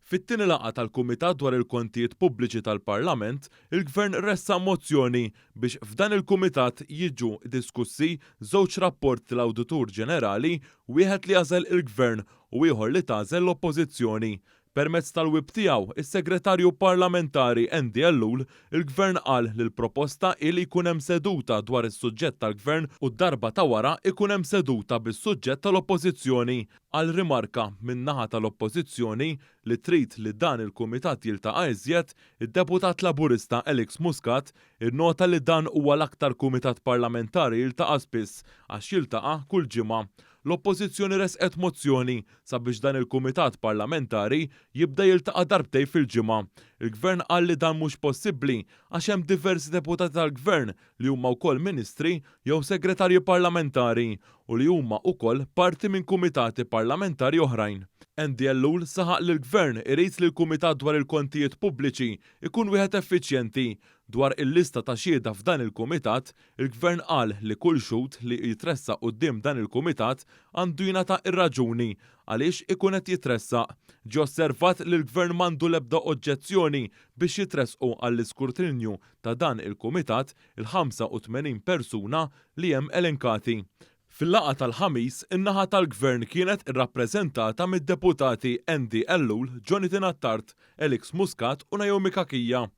Fit-tieni laqgħa tal-Kumitat dwar il-Kontijiet Pubbliċi tal-Parlament, il-Gvern ressaq mozzjoni biex f'dan il-Kumitat jiġu diskussi żewġ rapporti tal-Awditur Ġenerali, wieħed li għażel il-Gvern u ieħor li tagħżel l-Oppożizzjoni. Permezz tal-whip tiegħu, is-Segretarju Parlamentari Andy Ellul, il-Gvern qal li l-proposta hi li jkun hemm seduta dwar is-suġġett tal-Gvern u d-darba ta' wara jkun hemm seduta bis-suġġett tal-Oppożizzjoni. Għal rimarka min-naħa tal-Oppożizzjoni li trid li dan il-Kumitat jiltaqa' iżjed, id-Deputat Laburista Alex Muscat innota li dan huwa l-aktar Kumitat Parlamentari jiltaqa' spiss għax jiltaqa' kull ġimgħa. L-Oppożizzjoni ressqet mozzjoni sabiex dan il-Kumitat Parlamentari jibda jiltaqa' darbtejn fil-ġimgħa. Il-Gvern qal li dan mhux possibbli għax hemm diversi deputati tal-Gvern li huma wkoll Ministri jew Segretarji Parlamentari u li huma ukoll parti minn kumitati parlamentari oħrajn. Andy Ellul saħaq li l-Gvern irid li l-Kumitat dwar il-Kontijiet Pubbliċi jkun wieħed effiċjenti. Dwar il-lista ta' xhieda f'dan il-kumitat, il-Gvern qal li kull xhud li jitressaq quddiem dan il-kumitat għandu jingħata r-raġuni għaliex ikun qed jitressaq. Ġie osservat li l-Gvern m'għandu l-ebda oġġezzjoni biex jitressqu għall-iskrutinju ta' dan il-kumitat il-85 persuna li hemm elenkati. Fil-laqgħa tal-Ħamis, in-naħa tal-Gvern kienet irrappreżentata mid-Deputati Andy Ellul, Jonathan Attard, Alex Muscat u Naomi Cachia.